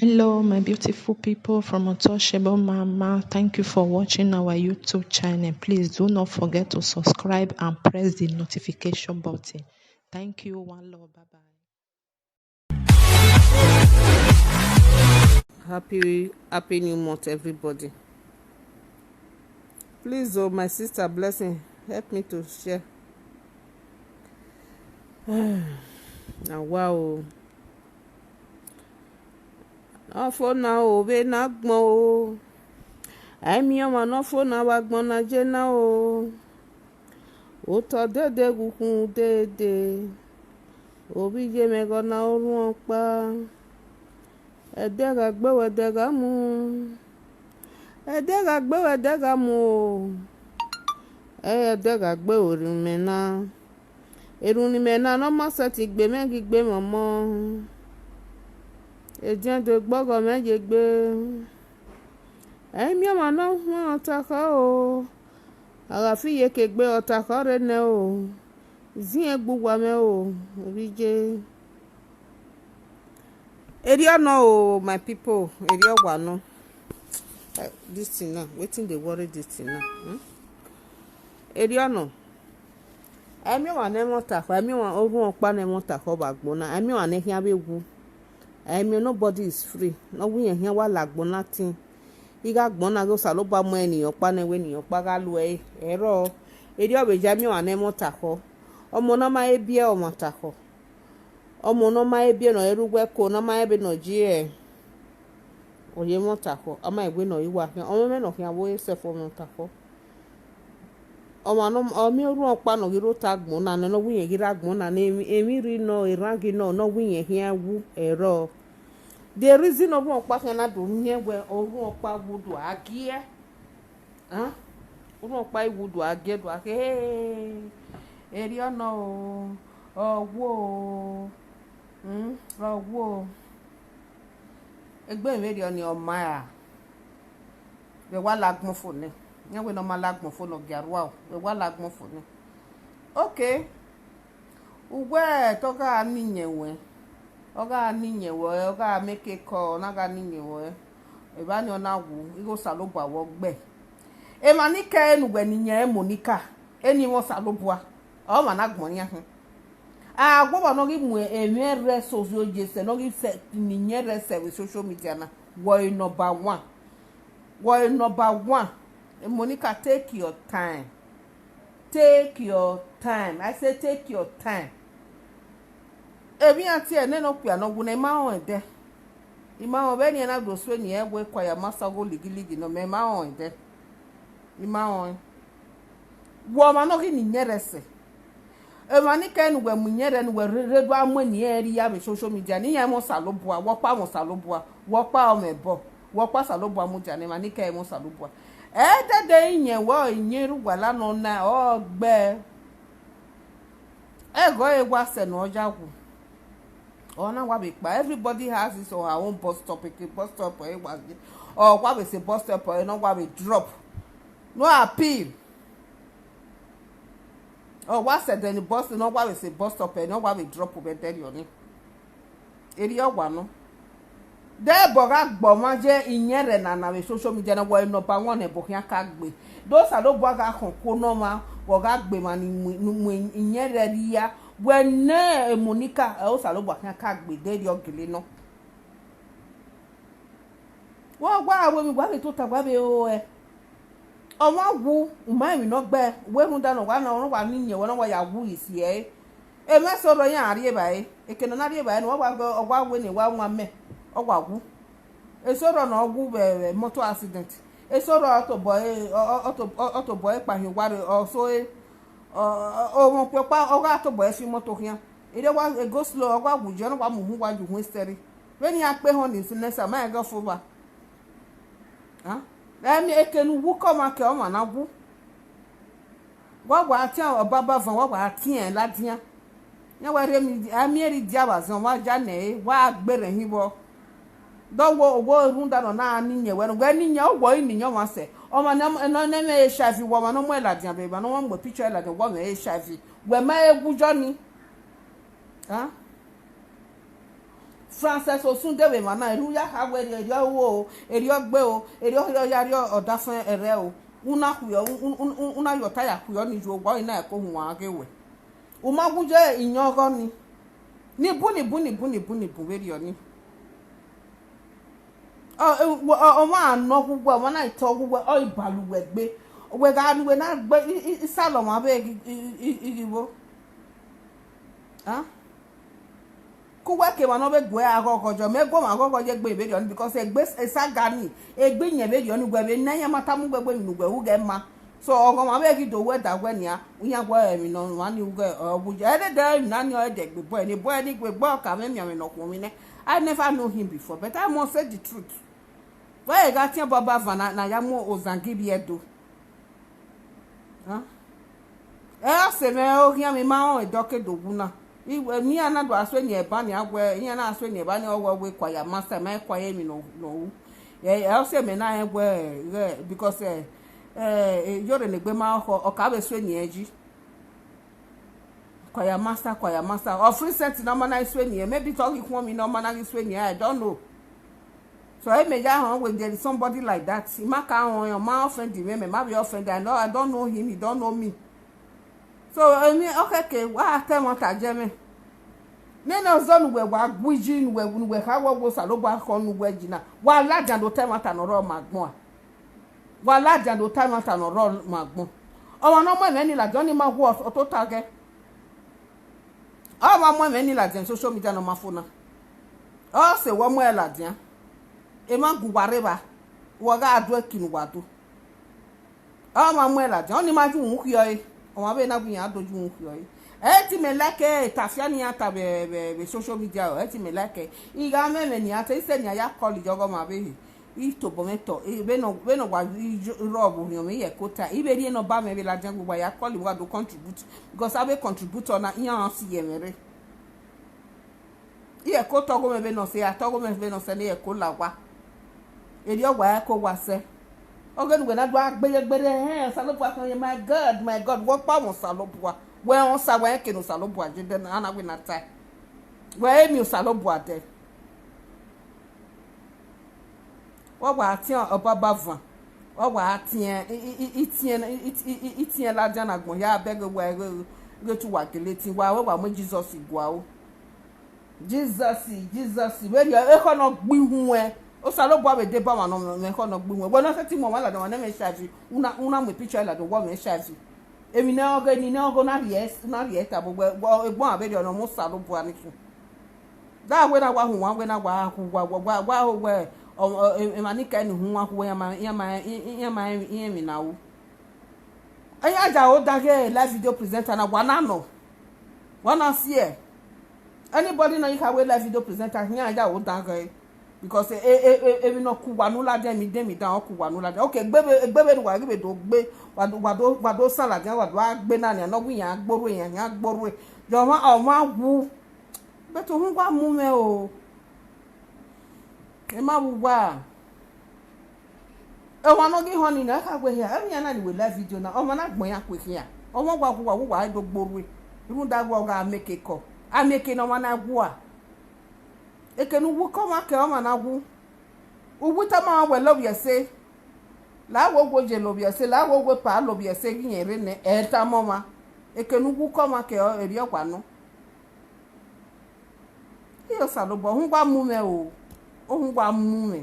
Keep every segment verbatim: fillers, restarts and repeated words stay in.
Hello, my beautiful people from Untouchable Mama. Thank you for watching our YouTube channel. Please do not forget to subscribe and press the notification button. Thank you. One love. Bye bye. Happy, happy new month, everybody. Please, oh, my sister Blessing, help me to share. Na wa o. Nọfo na o, vbe na gbọn o. A i miẹn ọmwa nọfo na vbe agbọn na ye na o. Otọ dede ghukhun dede. Ovbi iye mwẹ ghe ọna orhuọn ọkpa. Ẹdẹ gha gbe wẹ, ẹdẹ gha mu. Ẹdẹ gha gbe wẹ, ẹdẹ gha mu o. Ẹ, ẹdẹ gha gbe wẹ erhunmwu mẹ na. Erhunmwu mẹ na ne ọ ma sẹtin gbe mwẹ ghi gbe mwẹ ọmọ. Ediọn do gbe ọghọ mwẹ ye egbe. Ẹ i miẹn ọmwa ne ọ huẹn ọtakhọ o. A gha fi iyeke gbe ọtakhọ rre nẹ o. Ziẹn gbe uwa mwẹ o, ovbi iye. Erriọ nọ o, my people, erriọ wa nọ. Eh, this thing now, wetin dey worry this thing now? Hmm? Erriọ nọ. A i miẹn ọmwa ne ẹmwẹ ọtakhọ, a i miẹn ọmwa orhuọn ọkpa ne ẹmwẹ ọtakhọ vbe agbọn na, a i miẹn ọmwa ne khian vbe wu. A i miẹn, nobody is free. Ne ọ wẹ irẹn khian wa la agbọn na tin. I gha gbọn na ghe Osanobua mu ẹre ne irẹn ọkpa nẹ, wẹ ne irẹn ọkpa gha lu ẹre, ẹrọ. Erriọ vbe ya miẹn ọmwa ne ẹmwẹ ọtakhọ. Ọmọ ne ọ ma he biẹ ọmwa ọtakhọ. Ọmọ ne ọ ma he biẹ ne ọ re uwu ẹko, ne ọ ma he vbe ne ọ ye, ọ ye ẹmwẹ ọtakhọ, ọ ma wẹ ne ọ re uwa khian. Ọmọ mwẹ ne ọ khian vbe sẹf ọmwa ọtakhọ. Ọmwa ne ọ, ọ miẹn orhuọn ọkpa ne ọ ghi rre otọ agbọn na nẹ, ne ọ wẹ irẹn ghi rre agbọn na nẹ, emwi, emwi rri nọ, erhan ghi nọ, ne ọ wẹ irẹn khian wu, ẹrọ. The reason orhuọn ọkpa khian na do miẹn wẹ orhuọn ọkpa wu do a giẹ. Orhuọn ọkpa i wu do a giẹ do a khe, erriọ nọ o, ọ wu o, hmm, ọ wu o. Egbe mwẹ erriọ ni ọ ma ra. Vbe wa la agbọn fo nẹ, iran wẹ ne ọ ma la agbọn fo ne ọ gia rua o, vbe wa la agbọn fo nẹ. Okay. Uwẹ te ọ gha ne iyẹn wẹ, ọ gha ne iyẹn wẹ, ọ gha make call, ọ na gha ne iyẹn wẹ, evba ni ọ na wu, ighe Osanobua vbe ọ gbe. Emwa ni kẹre ne uwẹ ne iyẹn Monica, eni mwẹ Osanobua, ọmwa na gbọn yan khin. A wẹ ọmwa ne ọ ghi mu emwi ẹre sẹ ovbi oye sẹ, ne ọ ghi sẹ ne iyẹn rre sẹ vbe social media na, wẹ ọre number one. Wẹ ọre number one. Monica, take your time. Take your time. I say take your time. Emwi iran tie nene okpia ne ọ wu na, I ma rẹn ẹdẹ. I ma rẹn vbene iran na do sue ne irẹn wẹ kua ya ma sa ọghe ligiligi nọ, mẹ, I ma rẹn ẹdẹ. I ma rẹn. Wẹ ọmwa ne ọ ghi ne iyẹn rre sẹ. Emwa ni kẹre ne uwẹ mu iyẹn rre ne uwẹ rre, rre do a mu eni ẹre rhia vbe social media, ne iran mwẹ Osanobua, wẹ ọkpa mwẹ Osanobua, wẹ ọkpa ọmwẹ ẹbọ, wẹ ọkpa Osanobua mudia ne emwa ni kẹre mwẹ Osanobua. Ẹ dede iyẹn wẹ ọre iyẹn rre uwa la nọ na, ọ gbe. Ẹghẹ ọre wa sẹ ne ọ ya wu. Ọ na wa vbe kpa, everybody has his or her own bus stop, eke bus stop ọre wa ye, ọ wa vbe sẹ bus stop ọre ne ọ wa vbe drop. No appeal. Ọ wa sẹ ẹdẹ ni bus, ne ọ wa vbe sẹ bus stop ẹre, ne ọ wa vbe drop vbe ẹdẹrriọ ni. Erriọ wa nọ. De ẹbọ gha gbe ọmwa ye iyẹn rre nana vbe social media na, wẹ number one ne ẹbọ khian ka gbe. De Osanobua gha khọn okuo ne ọmwa, wẹ ọ gha gbe emwa ni mu, ni mu iyẹn rre rhia, wẹ ne Monica, ẹ, Osanobua khian ka gbe, de erriọ gele nọ. Wa gha ru emwi, wa vbe tota, wa vbe ro ẹe. Ọmwa wu, u ma rẹn emwi ne ọ gbe, wẹ rhunmwuda ne ọ wa na, ọ wa ne iyẹn wẹ ne ọ wa ya wu isi ẹre. Emwa eso rrọọ iran rri evbare, eke ne ọ na rri evbare nẹ, ọ wa gbe, ọ wa wẹ ne wa wan mẹ, ọ wa wu. Eso rrọọ ne ọ wu vbe, vbe motor accident. Eso rrọọ ọ tobọ ẹre, ọ, ọ, ọ to-, ọ, ọ tobọ ẹre kpahiẹn owa rre, ọ so ẹre, ọ, ọ, ọ, ọmwa okpia ọkpa, ọ gha tobọ ẹre fi imoto khian. Erriọ wa go slow, ọ wa wu ye, ọ na wa mu uhunmwu wa ye uhunmwu esẹrri. Vbene iran kpe họn ni nẹ, sa ma rẹn ẹghẹ ọfo vba. Ẹ, emwi eke ne u wu ke ọmwa ke ọmwa na wu. Wa wa tian ọbaba van, wa wa tian ladian. Iran wa rhie emwi, a miẹn rhie idia vbe azọn, wa ya nẹ ẹre, wa gberra hin vbọ. De ọ wo, wo rhunmwuda ne ọ na ne iyẹn wẹ, wẹ ne iyẹn, ọ wẹ ọre ne iyẹn ọmwa sẹ. Ọmwa ne, ne, ne mwẹ H I V, wẹ ọmwa ne ọ mu ẹre ladian vbe emwa ne ọ mu picture ẹre ladian, wẹ ọ mwẹ H I V. Wẹ ma he wu yọ ni. Huh? Francis Osunde vbe emwa na, erriọ u ya kha wẹ erriọ, erriọ ru o, erriọ gbe o, erriọ, erriọ ya rriọ ọdafẹn ẹrrẹ o. U na khuiọ, u, u, u, u na ye ọta ya khuiọ ni, yo owa ọre na ẹko huan ghe wẹ. U ma wu ye iyẹn ọghọ ni. Ni bun, ni bun, ni bun, ni bun, ni bun vberriọ ni. Ọ, e, wẹ, ọ, ọmwa nọ khu wẹ, ọmwa na i tọ khu wẹ, ọ i balu wẹ gbe. Wẹ gha nu wẹ na gbe i, i, isalọ ọmwa vbe ghi, i, i, i, i ghi vbo. Huh? Ku wẹ ke emwa ne ọ vbe gu ẹre aghọghọ yọ, mẹ gu ọmwa aghọghọ ye egbe vberriọ ni, because egbe esaga ni, egbe iyẹn vberriọ ni, wẹ vbe ne iran ma tama uwẹ egbe emwi ne uwẹ ru ghẹ ma. So, ọghọmwa vbe ghi do wẹ da wẹ nian, iran wẹ emwi ne ọmwa ni ru ghẹ, ọ wu ye. Ẹdẹdẹ emwi na ni ọ ẹdẹ gbe boy ni, boy ni gbe boy ọka mwẹ mianmwẹ ne ọ khuọnmwi nẹ. I never know him before, but I must say the truth. Vbe ẹ gha tiẹn baba van na, na ya mu ozan gi vbiẹ do. Huh? Ẹ ọ sẹ mwẹ, oghian mwẹ ma rẹn dọkedowu na. Iran na do a suẹn eba nia wẹ, iran na suẹn eba nia wẹ, wẹ kua ya master, ma kua ye emwi nọ, nọ ru. Ẹ, ẹ ọ sẹ mẹ na rẹn wẹ, because, ẹ, ẹ, iyore ne egbe ma khọ, ọ ka vbe suẹn ẹn yi. Kua ya master, kua ya master. Ọ free cent ne ọ ma na suẹn ẹn, maybe te ọ ghi khuọnmwi ne ọ ma na ghi suẹn ẹn, I don't know. So, ẹ mẹ ya họn wẹ there is somebody like that. I ma ka họn, ọ ma offend mwẹ, mẹ ma vbe offend, I know, I don't know him, he don't know me. So, emwi ọkhẹke, wa ta ẹmwata ye mwẹ. Nene ọzọ ne uwẹ wa gu yi, ne uwẹ, ne uwẹ kha wẹ, wẹ Osanobua khọ ne uwẹ yi na, wa ladian do ta ẹmwata ne ọ rrọọ ma agbọn a. Wa ladian do ta ẹmwata ne ọ rrọọ ma agbọn. Ọmwa ne ọ mu ẹmwẹ ni ladian, ọnii ma wu ọ tota gẹ. Ọ ma mu ẹmwẹ ni ladian social media ne ọ ma fo na. Ọ sẹ wẹ ọ mu ẹre ladian. Emwa gu uwa rre evba, wa gha do ẹki ne uwa do. Ọ ma mu ẹre ladian, ọnii ma ye uhunmwu khiọ ẹre. Ọmwa vbe na gu iran do ye uhunmwu khiọ ẹre. Ẹ te mẹ like ẹ, etafia ne iran ta vbe, vbe, vbe social media o, ẹ te mẹ like ẹ. I gha mwẹ ẹmwẹ ne iran ta, isẹ ne iran ya call ye ọghọmwa vbe he. I tobọ mwẹ tọ, e, vbene, vbene ọ wa rrọọ vbe orhiọn mwẹ, I ye ẹko ta, I vbe rhie ne ọ ba mwẹ vbe ladian, wa ya call, wa do contribute, because avbe contributor na, iran si ye mwẹ rre. I ye ẹko ta ọghe mwẹ vbene ọ sẹ, a ta ọghe mwẹ vbene ọ sẹ ne I ye ẹko la owa. Erriọ wa ẹko wa sẹ. Ọghe ne uwẹ na do gbe ye gberra, ẹhẹn, Osanobua khọn ye, my God, my God, wẹ ọkpa mwẹ Osanobua. Wẹ rẹn Osa, wẹ rẹn eke ne Osanobua ye dẹ na, a na wẹ na tae. Wẹ i miẹn Osanobua dẹ. Wa wa tiẹn ọbaba van, wa wa tiẹn, i, i, i, i tiẹn, i, i, i, i tiẹn ladian na agbọn hia, bẹghe wẹ ghe, ghe te uwa gele tin, wa wẹ wa mu Jesus gua o. Jesus, Jesus, vberriọ ekhọe ne ọ gbe ihunmwu ẹn, Osanobua vbe deba ọmwa ne ọ mwẹ ekhọe ne ọ gbe ihunmwu ẹn. Wẹ ne ọ sẹtin mu ọmwa ladian, wa ne ẹmwẹ HIV, u na, u na mu picture ladian, wẹ ọ mwẹ HIV. Emwi ne ọ ghe, ni ne ọ ghe, u na rhie, u na rhie tama wẹ, wẹ, egbọn vberriọ ne ọ mu Osanobua ni khin. Da wẹ na wa hu wan, wẹ na wa hu wa, wa, wa, wa ho wẹ, ọ, ọ, e-, emwa ni ka ni hu wan hu, iran ma, iran ma, iran ma, iran emwi na ru. Iran ya ro dan ghe live video presenter na, wa na nọ, wa na si ẹe. Anybody ne ọ ghi kha wẹ live video presenter, iran ya ro dan ghe, because e, e, e, emwi ne ọ ku uwa ne u ladian, emwi dan, emwi dan ọ ku uwa ne u ladian. Okay, egbe vbe, egbe vbene uwa ghi vbe do gbe, wa do, wa do, wa do san ladian, wa do gha gbe na nian, ne ọ wẹ iran gbe orhu, iran, iran gbe orhu. Ye ọmwa, ọmwa wu. But uhunmwu wa mu mwẹ o. Emwa vbe uwa. Ọmwa ne ọ ghi họn ni na, ọ kha wẹ hia, emwi iran na ni wẹ live video na, ọmwa na gbọn iran kue khian. Ọmwa wa wu, wa wu, wa do gbe orhu. Rhunmwuda wẹ ọ gha make call. A make ne ọmwa na wu a. Eke ne u wu ke ọmwa ke ọmwa na wu. U wu tama wẹ lovbiẹ ẹse. La wẹ uwu ye lovbiẹ ẹse, la wẹ uwu epa lovbiẹ ẹse ghi rẹn rre nẹ, ẹ tama ọmwa. Eke ne u wu ke ọmwa ke erriọ wa nọ. Iye Osanobua, uhunmwu wa mu mwẹ o, uhunmwu wa mu mwẹ.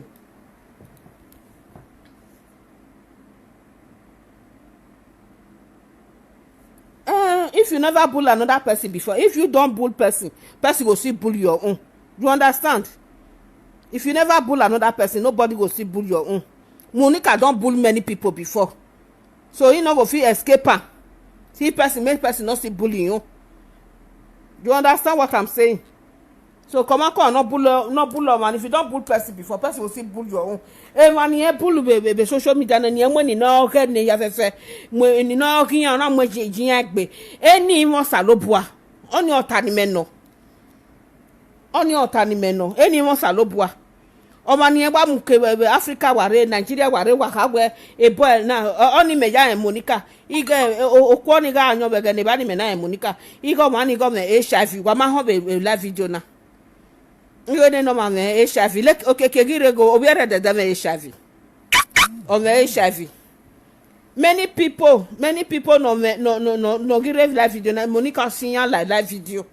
Eh, if you never bully another person before, if you don't bully person, person go still bully your own. You understand? If you never bully another person, nobody go still bully your own. Monica don bully many people before. So he no go fit escape am. See person, make person no still bully you. You understand what I'm saying? So come on, come on, no bully, no bully, man. If you don't bully person before, person will still bully your own. Emwa ni e bully vbe, vbe, vbe social media na, ni e mu eni ne ọ ghe ne ya fẹfẹ, mu eni ne ọ ghe iran, na mu eji, eji iran gbe. Eni mwẹ Osanobua, ọni ọta ni mẹ nọ. Ọni ọta ni mẹ nọ, eni mwẹ Osanobua. Ọmwa ni wa mu ke vbe, vbe Africa wa rre, Nigeria wa rre, wa kha wẹ, e boy na, ọ, ọni mẹ ya rẹn Monica. Ighẹ, o, o, okuọ ni gha yọn vbe ẹghẹ ne evba ni mẹ na rẹn Monica. Ighẹ ọmwa ni ighẹ ọ mwẹ HIV, wa ma họn vbe, vbe live video na. Ighe ne ọ ma mwẹ H I V, leke okiekie ghi rre gho, ovbi ẹre dẹdẹ mwẹ H I V. Ọ mwẹ H I V. Many people, many people nọ mwẹ, nọ, nọ, nọ, nọ ghi rre live video na, Monica si iran live, live video.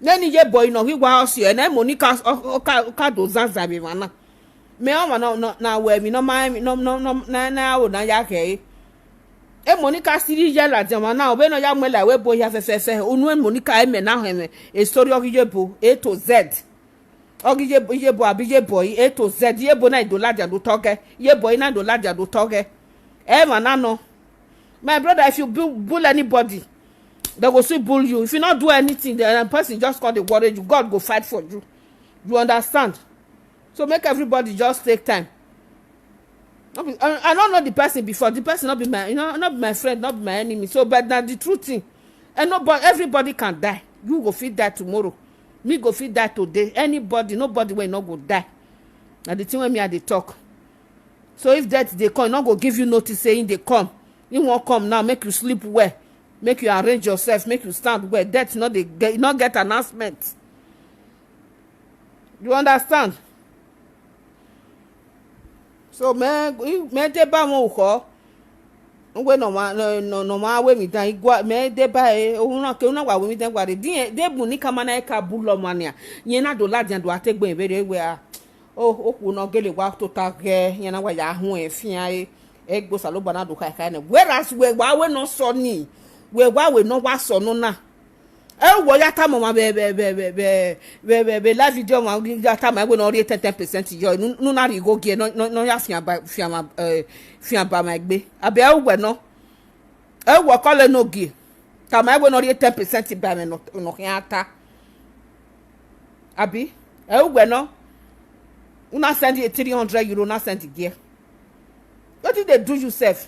Nene iyebo ne ọ ghi wa ọ si ẹre, nẹ Monica, ọ, ọ ka, ọ ka do zanzan vbe emwa na. Mẹ ọmwa nọ, nọ, na wẹ emwi nọ ma, emwi nọ, nọ, nọ, na, na aro na ya ghẹ ẹre. E Monica si rhie iye ladian ọmwa na, ọ vbene ọ ya mu ẹla ẹvbo ebo hia fẹfẹfẹ, unu e Monica, e mẹ na họn mwẹ, e story ọghe iyebo, A to Z. Ọ ghi ye, iyebo abi iyebo, A to Z, iyebo na do ladian do tọghẹ, iyebo na do ladian do tọghẹ. Ẹmwẹ na nọ. My brother, if you bu-, bully anybody, they go still bully you. If you not do anything, the person just come dey worry you. God go fight for you. You understand? So make everybody just take time. No be, I, I don't know the person before. The person not be my, you know, not be my friend, not be my enemy. So, but na the true thing. And nobody, everybody can die. You go fit die tomorrow. Me go fit die today. Anybody, nobody wey no go die. Na the thing wey me I dey talk. So if death dey come, e no go give you notice say e dey come. E wan come now, make you sleep well, make you arrange yourself, make you stand well. Death no dey get, e no get announcement. You understand? So mẹ, mẹ deba mwẹ orukhọ, wẹ ne ọ ma, ne, ne, ne ọ ma ru emwi dan, I gua, mẹ deba ẹre, orhunmwu na ke, orhunmwu na wa ru emwi dan guare. Din, de bu ni ka ma na ka bu lọ ma nian, yẹn na do ladian do a te gbe vberriọ wẹ a, o, okhuo ne ọ gele wa tota ghẹ, yẹn na wa ya huẹn fian ẹre, ẹgbe Osanobua na do khaekhae nẹ. Whereas wẹ wa wẹ ne ọ sọ ni, wẹ wa wẹ ne ọ wa sọ nọ na. Ẹ wọ ya tama ọmwa vbe, vbe, vbe live video ọmwa, ya tama wẹ ne ọ rhie ten, ten percent yọ, ne u na rhie igho gie, ne ọ, ne ọ, ne ọ ya fian ba, fian ma, eh, fian ba ma egbe. Abi ẹ wẹ nọ? Ẹ wọ kọle ne ogie, tama wẹ ne ọ rhie ten percent ba mwẹ nọ, nọ khian ta. Abi ẹ wẹ nọ? U na send three hundred euro, na send gie. Wetin dey do you sef?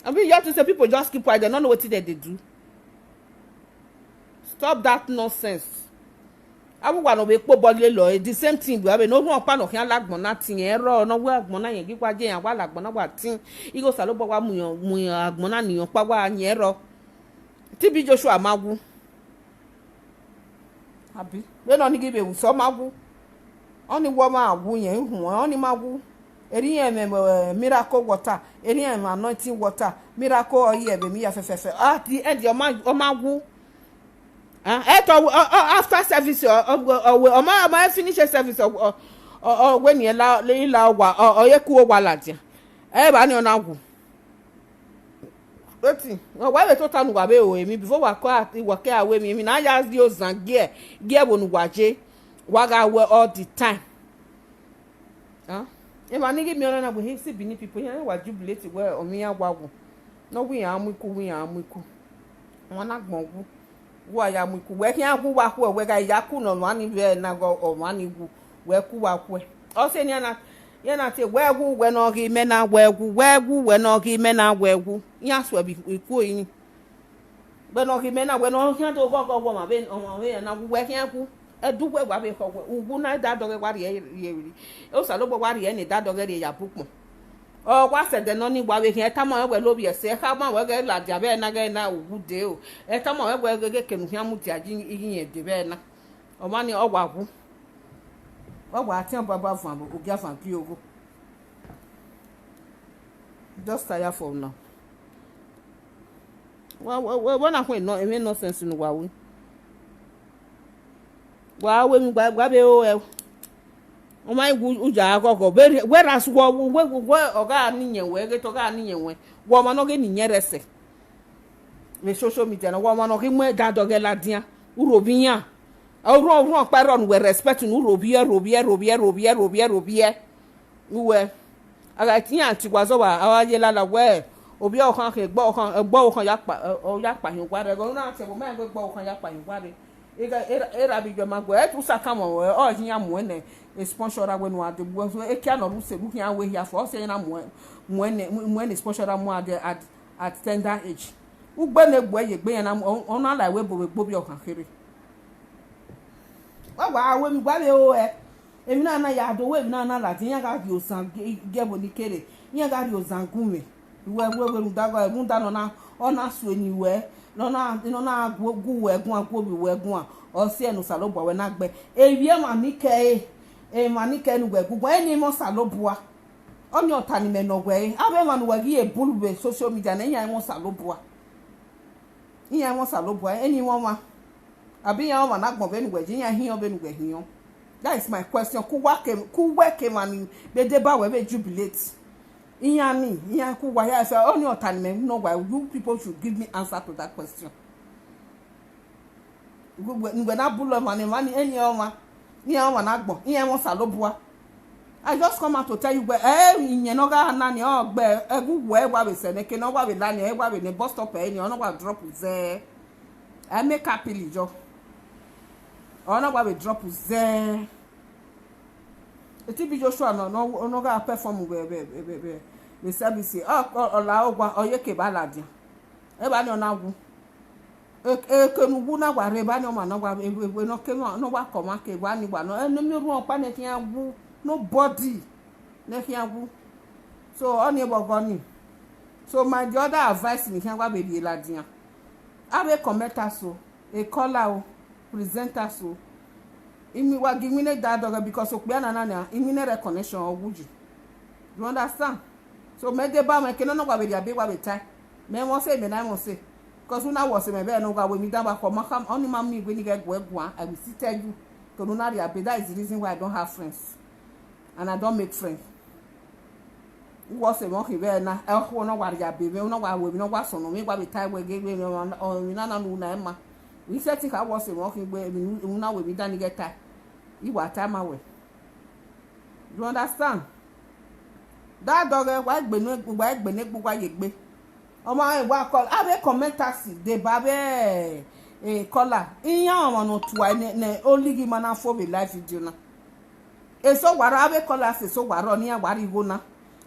Abi you have to say people just keep quiet, they no know wetin dem dey do. Stop that nonsense. Avbe uwa ne ọ vbe kpobọ lele ọre, the same thing, wẹ vbe ne orhunmwu ọkpa ne ọ khian la agbọn na tin, ẹrọ ne ọ wẹ agbọn na yẹn ghi wa ye, iran wa la agbọn na wa tin, ighe Osanobua wa mu iran, mu iran agbọn na ne iran ọkpa wa yẹn ẹrọ. T B Joshua ma wu. Abi vbene ọ ni ghi vbe wu sẹ, ọ ma wu. Ọ ni wẹ ọ ma wu yẹn, ihuan, ọ ni ma wu. Erriọ iran mwẹ, eh, miracle water, erriọ iran mwẹ anointing water, miracle oil, ẹvbo emwi hia fẹfẹfẹ. At the end, ọ ma, ọ ma wu. Ah, ẹ tọ, ọ, ọ, after service, ọ, ọ, ọ, ọ ma, ọ ma finish service, ọ, ọ, ọ, ọ wẹ ne I la, I la owa, ọ, ọ ye ku owa ladian. Ẹ ba ni ọ na wu. Wetin? Wa vbe tota ne uwa vbe ru emwi, before wa kọ, wa ke a ru emwi, emwi na ya rhie ozan gie, gie ẹvbo ne uwa ye, wa gha wẹ all the time. Ah, emwa ni ghi miẹn ọnọna, we he see Benin people, iran wa jubilate wẹ ọ mwẹ iran wa wu. Ne ọ wẹ iran mu iku, wẹ iran mu iku. Ọmwa na gbọn wu, wa ya mu iku. Wẹ khian wu wa khuẹ, wẹ gha ya ku ne ọmwa ni vbe na ghe ọmwa ni wu, wẹ ku wa khuẹ. Ọ sẹ nian na, iran na te, wẹ wu, wẹ ne ọ ghi mẹ na, wẹ wu, wẹ wu, wẹ ne ọ ghi mẹ na, wẹ wu. Iran suẹ vbe iku orinmwi. Wẹ ne ọ ghi mẹ na, wẹ ne ọ khian do ghọghọ wẹ ọmwa vbe, ọmwa vbe na wu, wẹ khian wu. Ẹdẹ uwẹ wa vbe khọ wẹ, uwu na da dọghe wa rhie, rhie, rhie. Osanobua wa rhie ne da dọghe rhie ya bu ukpọn. Ọ wa sẹ ẹdẹ nọ ni wa vbe khian, ẹ tama wẹ lovbiẹ ẹse, ẹ khama wẹ ghẹ ladian vbe na, ghẹ na uwu de o. Ẹ tama wẹ wẹ ghẹ kene u khian mudia yi, yi rẹn dee vbe na. Ọmwa ni ọ wa wu. Ọ wa tian baba van ogiavan gie ogho. Just tire for now. Wa, wa, wa, wa na khuẹ nọ, emwi nonsense ne uwa ru. Wa ru emwi, wa, wa vbe ru ẹe. Ọ ma wu, u ya ghọghọ. Whereas wẹ, wẹ, wẹ, wẹ, ọ gha ni yẹn wẹ, ghẹ te ọ gha ni yẹn wẹ. Wẹ ọmwa ne ọ ghi ni yẹn rre ẹse. Vbe social media na, wẹ ọmwa ne ọ ghi mu ẹdẹ adọghẹ ladian. U rho vbe iran. Orhunmwu, orhunmwu ọkpa rrọọ ne uwẹ respect ne u rho vbiẹ, rho vbiẹ, rho vbiẹ, rho vbiẹ, rho vbiẹ, rho vbiẹ. Uwẹ, a gha te iran tie uwa zọvba, a wa ye lala wẹ, ovbi ọvbokhan khin, egbe ọvbokhan, egbe ọvbokhan ya kpa, ọ ya kpa hin uwa rre. Ẹghẹ ne u na tie ẹvbo ma, egbe ọvbokhan ya kpa hin uwa rre. Ighẹ, erha, erha vbe iye ma guẹ, ẹ te u sa kan mọ, ọ, ọ hin iran muẹn nẹ, sponsor ra wẹ ne uwa dee, ekia ne ọ rre use, u khian wẹ hia fo, ọ sẹ iran muẹn, muẹn nẹ, muẹn nẹ sponsor ra mu uwa dee at, at tender age. Ugbe ne egbe ye egbe iran na mu, ọ, ọ na la ẹvbo ebo vbe egbe ovbi ọvbokhan kherhe. Wa wa ru emwi, wa vbe ru ẹe. Emwi na na ya do wẹ, emwi na na ladian, iran gha rhie ozan gie, gie ẹvbo ni kere, iran gha rhie ozan gu mwẹ. Wẹ wẹ wẹ rhunmwuda gọ, rhunmwuda ne ọ na, ọ na sue ni wẹ, ne ọ na, ne ọ na gu, gu wẹ guan, gu ovbi wẹ guan, ọ siẹ ne Osanobua wẹ na gbe. Evbi emwa ni kẹ ẹre, emwa ni kẹ ẹre ne uwẹ gu guan, eni mwẹ Osanobua. Ọnii ọta ni mẹ nọ wẹ re, avbe emwa ne uwẹ ghi ye bulu vbe social media na, iran mwẹ Osanobua. Iran mwẹ Osanobua, eni mwẹ ọmwa. Abi iran ọmwa ne agbọn vbene uwẹ ye, iran hiọn vbene uwẹ hiọn? That is my question. Ku uwa ke, ku uwẹ ke emwa ni vbe deba wẹ vbe jubilate. Iran ni, iran ku uwa hia fẹ, ọnii ọta ni mẹ nọ wẹ, you people should give me answer to that question. Uwẹ, uwẹ na bulu emwa ni, emwa ni, eni ọmwa, iran ọmwa ne agbọn, iran mwẹ Osanobua. I just come out to tell you wẹ, eh, iyẹn ne ọ gha na ni, ọ gbe ẹgu wẹ wa vbe sẹ nẹ, ke ne ọ wa vbe la ni, ẹ wa vbe ne bus stop ẹ ni, ọ ne ọ wa drop zẹ. I make happily yọ. Ọ ne ọ wa vbe drop zẹ. Etibi Joshua nọ, nọ, nọ gha perform vbe, vbe, vbe, vbe, vbe service. Ọ, ọ, ọ la owa, ọ ye ke ba ladian. Evba ni ọ na wu. E, eke ne uwu na wa rre, evba ni ọmwa ne ọ wa, e, e, e, ne ọ ke emwa, ne ọ wa kọ ọmwa ke evba ni wa nọ. Ẹ, ne miẹn orhu ọkpa ne khian wu, nobody ne khian wu. So, ọnii vbe ọghọ ni. So, my the other advice ni khian wa vbe rhie ladian. Avbe commenters o, e caller o, presenters o. Iwin wa gie iwinna da dọghẹ because okpia na na nia, iwinna rẹ connection ọ wu yi. You understand? So, mẹ deba mwẹ eke ne ọ wa vbe rhie abe wa vbe tae. Mẹ mwẹ ọse, mẹ na mwẹ ọse. Because una wẹ ọse mwẹ vbe ne u gha wẹ emwi dan vbe akhọ, ma kha, ọnii ma miẹn iwinna ghẹ guẹ guan, I will still tell you. To ne u na rhie abe, that is the reason why I don't have friends. And I don't make friends. U wẹ ọse mwẹ ọ khin vbe na, okhuo ne ọ wa rhie abe mwẹ, ne ọ wa wẹ emwi ne ọ wa sọnnọ mwẹ, wa vbe tae wẹ ghe emwi na na ne u na ma. I sẹtin kha wẹ ọse mwẹ ọ khin wẹ emwi ne u na wẹ emwi dan ni ghẹ tae. I wa tae ma wẹ. You understand? Da dọghẹ, wa gbe ne, wa gbe ne egbe, wa ye egbe. Ọmwa rẹn wa call, avbe commenters deba avbe, eh, caller. Iran ọmwa ne ọ tua ne, ne olighi ma na fo vbe live video na. Eso wa rrọọ, avbe callers eso wa rrọọ ne iran wa rrie igho na.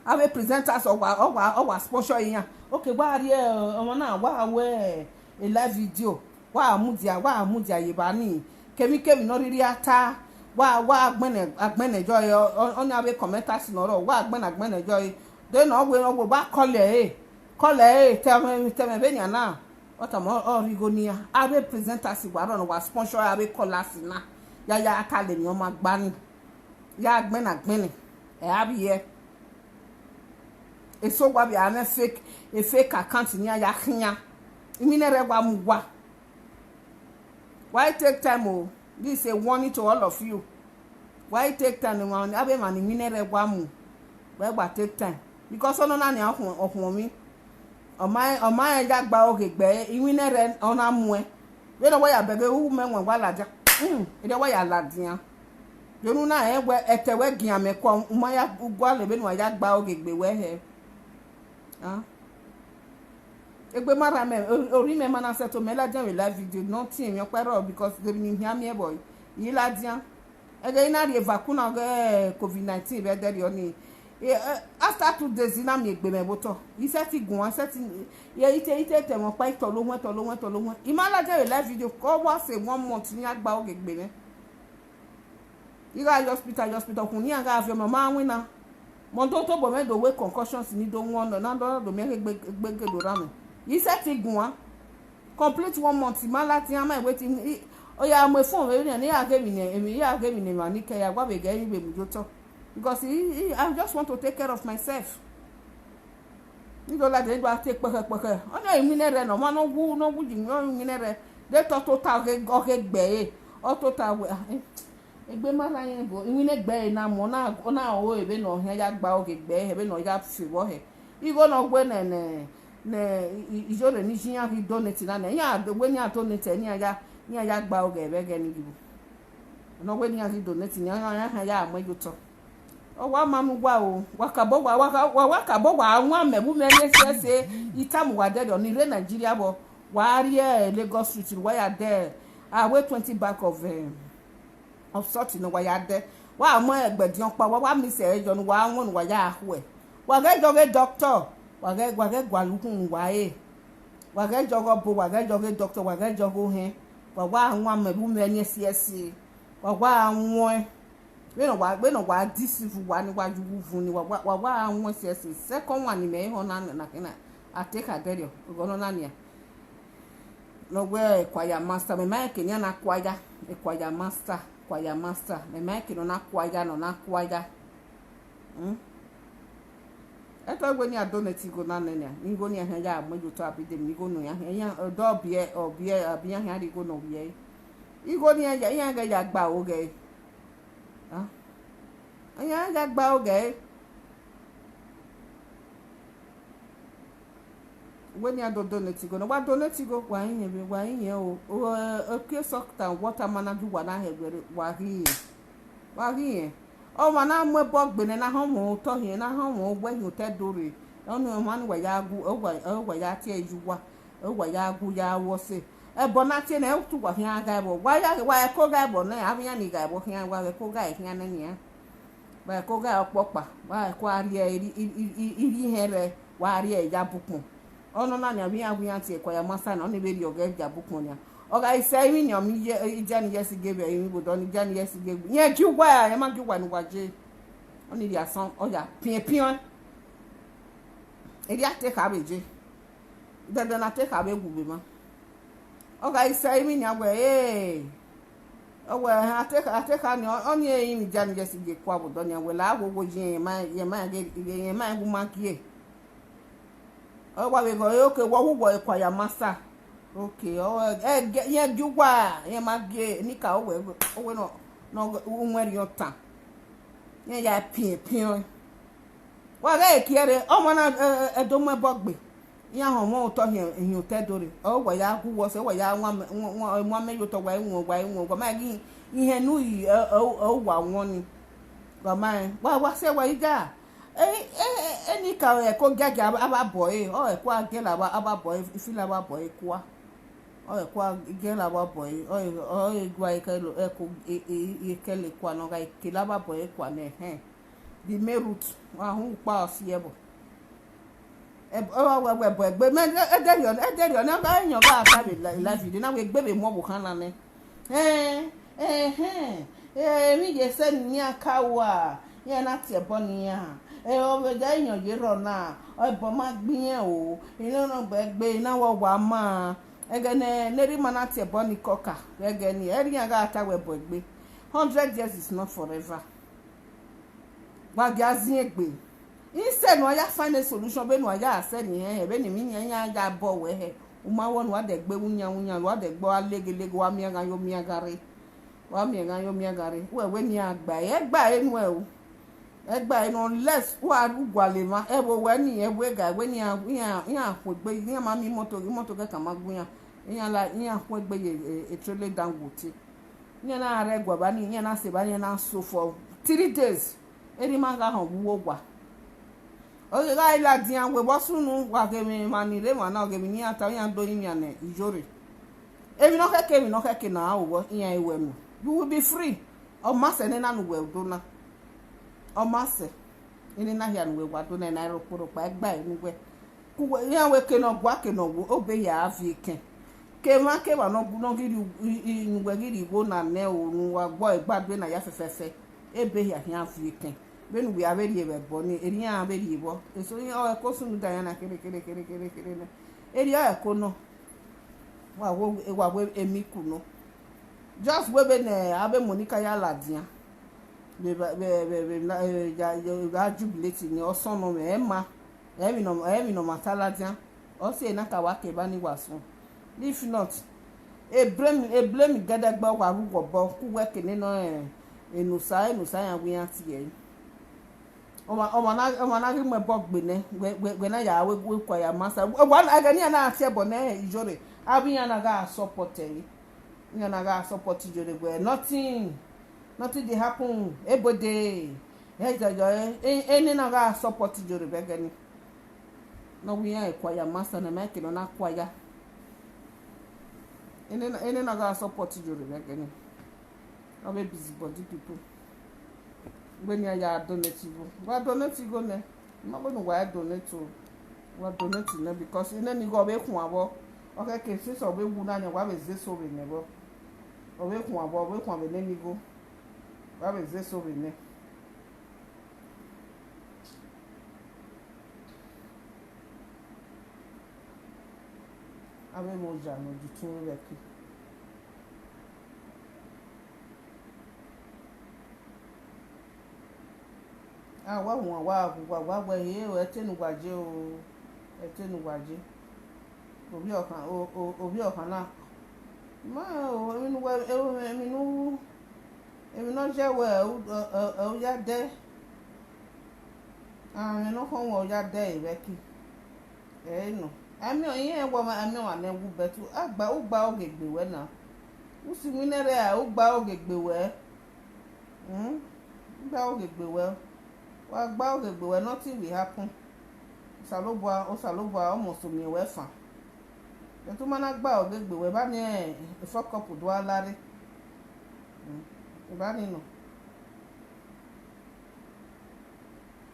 Avbe presenters ọ wa, ọ wa, ọ wa sponsor iran. Okay, wa rrie, eh, ọmwa na, wa wẹ, eh, live video. Wa mudia, wa mudia ye evba ni. Kemwikemwi ne ọ rhirhi a ta, wa, wa gbẹnnẹ, agbẹnnẹ yọ ẹre, ọ, ọ, ọnii avbe commenters ne ọ rrọọ, wa gbẹnnẹ agbẹnnẹ yọ ẹre. De ne ọ wẹ, ọ wẹ, wa call ẹre, call ẹre, tẹ mwẹ, tẹ mwẹ vbenian na. Ọ tama, ọ rhie igho ne iran. Avbe presenters wa rrọọ ne wa sponsor avbe callers na. Ya, ya ta lele emwi ọma gba ni. Ya gbẹnnẹ agbẹnnẹ. Ẹ a vbiẹ. Eso wa vbe a mwẹ fake, e fake account ne iran ya khian. Iwinna rẹ wa mu uwa. Wa i take time o. This is a warning to all of you. Wa i take time, emwa, avbe emwa ne iwinna rẹ wa mu. Wa i gba take time. Because ọnọna nia ọkhuọn, ọkhuọnmwi. Ọ ma, ọ ma rẹn ya gba oghe gbe iwinna rẹ, ọ na muẹn. Vbene ọ wa ya bẹghe u mẹ wẹn wa ladian. Hmm, erriọ wa ya ladian. Vbene u na rẹn wẹ ẹtẹ wẹ gian mẹ kua, u ma ya gualọ vbene uwa ya gba oghe gbe wẹ hẹ. Ah. Egbe ma rran mẹ, o-, orhiọn mẹ ma na sẹto, mẹ ladian vbe live video, ne ọ tiẹn emwi ọkpa rrọọ, because de emwi ne I khian miẹn vbọ, I ladian. Ẹghẹ I na rhie vaccine na ọghe covid nineteen vbe ẹdẹrriọ ni, eh, eh, after two days, I na miẹn egbe mwẹ vbe otọ. I sẹtin guan, I sẹtin, ye, I te, I te tẹ ẹmwẹ ọkpa, I tọlọ ohuẹn, tọlọ ohuẹn, tọlọ ohuẹn. I ma ladian vbe live video, ke ọ wa sẹ one month ne iran gba oghe gbe mwẹ. I gha ye hospital, ye hospital, ukhunmwu ne iran gha viọ mẹ, ọ ma winna. Mẹ do tobọ mwẹ do wẹ concussions ni do wọn nọ, na do, do miẹn egbe, egbe ke do rran mẹ. I sẹtin guan. Complete one month, I ma ladian, I ma waiting. I, ọ ya mu phone vbe nian, ne I ya ghe emwi ne, emwi, I ya ghe emwi ne emwa ni kẹ ya, wa vbe ghẹ I vbe mu ye otọ. Because I, I, I just want to take care of myself. I do ladian, I do a te kpẹkhẹ kpẹkhẹ. Ọnii iwinna rẹ ne ọmwa ne ọ wu, ne ọ wu yi iwinna rẹ. De te ọ tota ọghe, ọghe gbe ẹre. Ọ tota wẹ, ah, eh, egbe ma rran irẹn, but iwinna gbe ẹre na mu, ọ na, ọ na ho vbene ọ khian ya gba oghe gbe ẹre, vbene ọ ya fi vbọ hẹ. Igho ne ọ wẹ nẹ, nẹ, nẹ, i, i, iyore ni iye iran ghi donate na nẹ, iran wẹ ne iran donate, ne iran ya, ne iran ya gba oghe vbe ẹghẹ ni ghi vbo. Ne ọ wẹ ne iran ghi donate, ne iran, iran ya mu ye otọ. Ọ wa ma ne uwa o, wa kabọ wa, wa ka, wa, wa kabọ wa wan mẹ vbe umẹ ne ẹse, I tama uwa dẹrriọ, ne I rre Nigeria vbọ, wa rrie Lagos Street, wa ya dẹ, a wẹ twenty bag of, eh, of salt ne wa ya dẹ, wa mu ẹgbẹdiọn ọkpa, wa, wa mix ẹre yọ ne wa wọn ne wa ya khuẹ. Wa ghẹ jọ ghe doctor, wa ghẹ, wa ghẹ gualọ ukhunmwu wa re. Wa ghẹ jọ ghe ọbo, wa ghẹ jọ ghe doctor, wa ghẹ jọ ghe ohẹn. Wa wa wan mẹ vbe umẹ ne ẹse ẹse. Wa wa wan. Vbene ọ wa, vbene ọ wa deceive uwa ni, wa ye uwu uvun ni, wa wa, wa wa ra wọn ẹse ẹse. Second one ni mẹ i họn na, na khin na, a te kha dẹrriọ, ọghọ nọ na nian. Ne ọ wẹ choir master, mẹ ma rẹn eke ne iran na choir, choir master, choir master, mẹ ma rẹn eke ne ọ na choir, ne ọ na choir. Hmm? Ẹtọ wẹ ne iran donate igho na nẹ nian, ne igho ne iran khian ya mu ye otọ Abidemi, igho ne iran khian, iran, ọdọ biẹ, ọ biẹ, abi iran khian rhie igho ne ọ rhie ẹre. Igho ne iran ya, iran ghẹ ya gba aro ghẹ ẹre. Ah? Iran ya gba aro ghẹ ẹre. Wẹ ne iran do donate igho nẹ, wa donate igho, wa rinmwian vbe, wa rinmwian o. O, e, e, eke salt and water ma na gie uwa na hẹ wẹ rre, wa ghi rinmwian. Wa ghi rinmwian. Ọmwa na mu ẹbọ gbe nẹ, na họn mwẹ otọ hin, na họn mwẹ owẹ hin otọ Ẹdo rre. Ọni ọmwa ni wa ya gu, ọ wa, ọ wa ya tie ẹre ye uwa, ọ wa ya gu ya ru ọse. Ẹbọ na tie nẹ, utu wa khian gha ẹbọ. Wa ya, wa ẹko gha ẹbọ nẹ, avbe iran ni gha ẹbọ khian, wa ẹko gha ẹre khian nẹ nian. Wa ẹko gha ẹre ọkpọkpa, wa ẹko a rhie ẹre irhi, irhi, irhi, irhi ihẹn rẹ, wa rhie ẹre ya bukpọn. Ọnọna nian, vbe iran, vbe iran tie choir master na, ọni vbe rhie ọghẹ ya bukpọn nian. Ọ gha sẹ emwi nian, ọ miẹn iye, idia ni ye ẹse gie vbe emwi vbe odọ ni, idia ni ye ẹse gie vbe. Rẹn gie uwa, rẹn ma gie uwa ne uwa je. Ọni rhie asọn, ọ ya piẹn piẹn. Erriọ a te kha vbe je. Dandan ne a te kha vbe wu vbe emwa. Ọ gha sẹ emwi nian wẹ, ee, ọ wẹ, a te kha, a te kha ni, ọ, ọni emwi idia ni ye ẹse gie kua vbe odọ nian wẹ, la wo wo yi, rẹn ma, rẹn ma ghe, rẹn ma wu ma gie. Ọ wa vbe ghe, okay, wọ wu wọ choir master. Okay, ọ, ẹ, gie, rẹn gie uwa, rẹn ma gie, nika, ọ wẹ, ọ wẹ nọ, nọ, uwẹn rhiọn tan. Rẹn ya piẹn piẹn. Wa ghẹ kie ẹre, ọmwa na, ẹ, ẹ, ẹ do mu ẹbọ gbe. Iran họn mwẹ otọ hin, hin otọ Ẹdo rre. Ọ wa ya gu wọ sẹ, ọ wa ya wan amẹ, wan, wan, wan amẹ ye otọ, wa i wọn, wa i wọn, wa ma ghi, ihẹn ne u yi, ẹ, ẹ, ẹ, uwa wọn ni. Wa ma rẹn, wa, wa sẹ wa i ga. E, e, e, enika ẹko giagia avbe abọ ẹre, ọ ẹko a gẹla avbe, avbe abọ ẹre, ifila avbe abọ ẹre kua. Ọ ẹko a gẹla avbe abọ ẹre, ọ, ọ, ọ gua ẹko, ẹko, e, e, e, kẹlẹ kua ne ọ gha kele avbe abọ ẹre kua nẹ, ẹhẹn. The main root, wa họn ukpa ọ si ẹbọ. Ẹ, ọ wa wẹ, wẹ ẹbọ egbe, mẹ, ẹ, ẹdẹrriọ, ẹdẹrriọ ne ọ gha yan, ọ gha ta vbe la, la video na, wẹ egbe vbe mu ọvbokhan na nẹ. Ẹn, ẹhẹn, emwi ye sẹ ne iran ka rua, iran na tie ẹbọ ne iran. Ẹ, ọ vbe ya yan ye rrọọ na, ẹbọ ma gbe iran o, I no know gbe egbe, I na wẹ ọ wa ma. Ẹghẹ ne, ne erha ima na tie ẹbọ ni kọka, ẹghẹ ni, ẹre iran gha ta wẹ ẹbọ egbe. Hundred years is not forever. Wa gia zin egbe. Instead ne uwa ya find a solution, vbene uwa ya sẹ ni hẹn hẹn, vbene emwi iyan iyan ya bọ wẹ hẹ, u ma wẹ ne uwa dẹ gbe winyan winyan, uwa dẹ gbe a legelege, uwa miẹn gha yo miẹn gha rre. Uwa miẹn gha yo miẹn gha rre. Wẹ wẹ ne iran gba ẹre, ẹ gba ẹre nuẹn o. Ẹ gba ẹre nuẹn, unless uwa ru gualọ emwa, ẹ vbe wẹ ni, ẹ vbe ga, wẹ ne iran, iran, iran khuegbe, iran ma miẹn imoto, imoto kẹkan ma gu iran. Iran la, iran khuegbe ye, e, e trailer Dangote. Iran na rre ẹguae evba ni, iran na sẹ evba ni, iran na so for three days. Erha ima gha họn vbe uwu owa. Ọ ghi gha ladian wẹ vbe ọ sunu, wa ghe emwi emwa ni rre emwa na, ọ ghe emwi ne iran ta, iran do rinmwian ne Iyore. Emwi ne ọ khẹke, emwi ne ọ khẹke ne a ru vbọ, iran i wẹ nuẹn. You will be free. Ọ ma sẹ nena ne uwẹ do na. Ọ ma sẹ. Enena hia ne uwẹ wa do na, ena rokpo rokpa, ẹ gba ẹre ne uwẹ. Ku wẹ, iran wẹ eke ne ọ gua, eke ne ọ wu, ọ be hia a viọ ekẹn. Ke emwa ke emwa ne ọ gu, ne ọ ghi rhie, i, i, ne uwẹ ghi rhie igho na nẹ o, ne uwa gbe ẹre gba due na ya fẹfẹfẹ, ebe hia khian viọ ekẹn. Vbene uwẹ a vbe rhie vbe ẹbọ ni, erha iran vbe rhie vbọ. Eso iran, ọ ẹko sunu da iran na kere, kere, kere, kere, kere nẹ. Erriọ ẹko nọ. Wa wo, wa wo emiku nọ. Just wẹ vbene avbe Monica ya ladian. Vbe, vbe, vbe, vbe, vbe, eh, ya, ya, ya jubilate ni, ọ sọn nọ mwẹ, ẹ ma. Emwi nọ, emwi ne ọ ma ta ladian. Ọ si ẹre na ka wa ke evba ni wa suẹn. If not, e blame, e blame gẹdẹgbẹ, ọ wa ru wẹ obọ, ku wẹ ke nene, eh, enosa, enosa iran wẹ iran tie ẹre. Ọmwa, ọmwa na, ọmwa na ghi mu ẹbọ gbe nẹ, wẹ, wẹ, wẹ na ya wẹ, wẹ kua ya masa. Wa, ẹghẹ ne iran na tie ẹbọ nẹ Iyore, avbe iran na gha support ẹre. Iran na gha support Iyore wẹ nothing, nothing dey happen, ebode. Ẹ, ẹ, ẹ, ẹ, ene na gha support Iyore vbe ẹghẹ ni. Ne ọ wẹ iran kua ya masa, ne ma ke ne ọ na kua ya. Ene na, ene na gha support Iyore vbe ẹghẹ ni. Ọ vbe busy body people. Wẹ ne iran ya donate igho. Wa donate igho nẹ. Ma wẹ ne uwa donate o. Wa donate nẹ, because nene igho ọ vbe khuan vbọ. Ọ khẹke since ọ vbe wu na nian, wa vbe zẹ eso vbe nẹ vbọ. Ọ vbe khuan vbọ, ọ vbe khuan vbe nene igho. Wa vbe zẹ eso vbe nẹ. Avbe emoji ne ọ di utun vbe ẹki. A wa huan, wa gha gu uwa, wa wẹ, "Ẹre, ẹ te ne uwa ye o, ẹ te ne uwa ye." Ovbi ọkhan, o, o, ovbi ọkhan na. Ma o, emwi ne uwa, emwi ne u, emwi ne ọ ye wẹ, ẹ u, ẹ, ẹ, ẹ u ya dẹ. Amwẹ ne ọ khọn wẹ, u ya dẹ vbe ẹki. Ẹ i nọ. Amẹ irẹn wẹ ọmwa, amẹ ọmwa nẹ wu, but a gba, u gba oghe gbe wẹ na. U si winna rẹ, u gba oghe gbe wẹ. Hmm? U gba oghe gbe wẹ. Wa gba oghe gbe wẹ, nothing will happen. Osanobua, Osanobua, ọ must miẹn wẹ fan. But u ma na gba oghe gbe wẹ, evba ni, e fuck up do a la rre. Hmm? Evba ni nọ.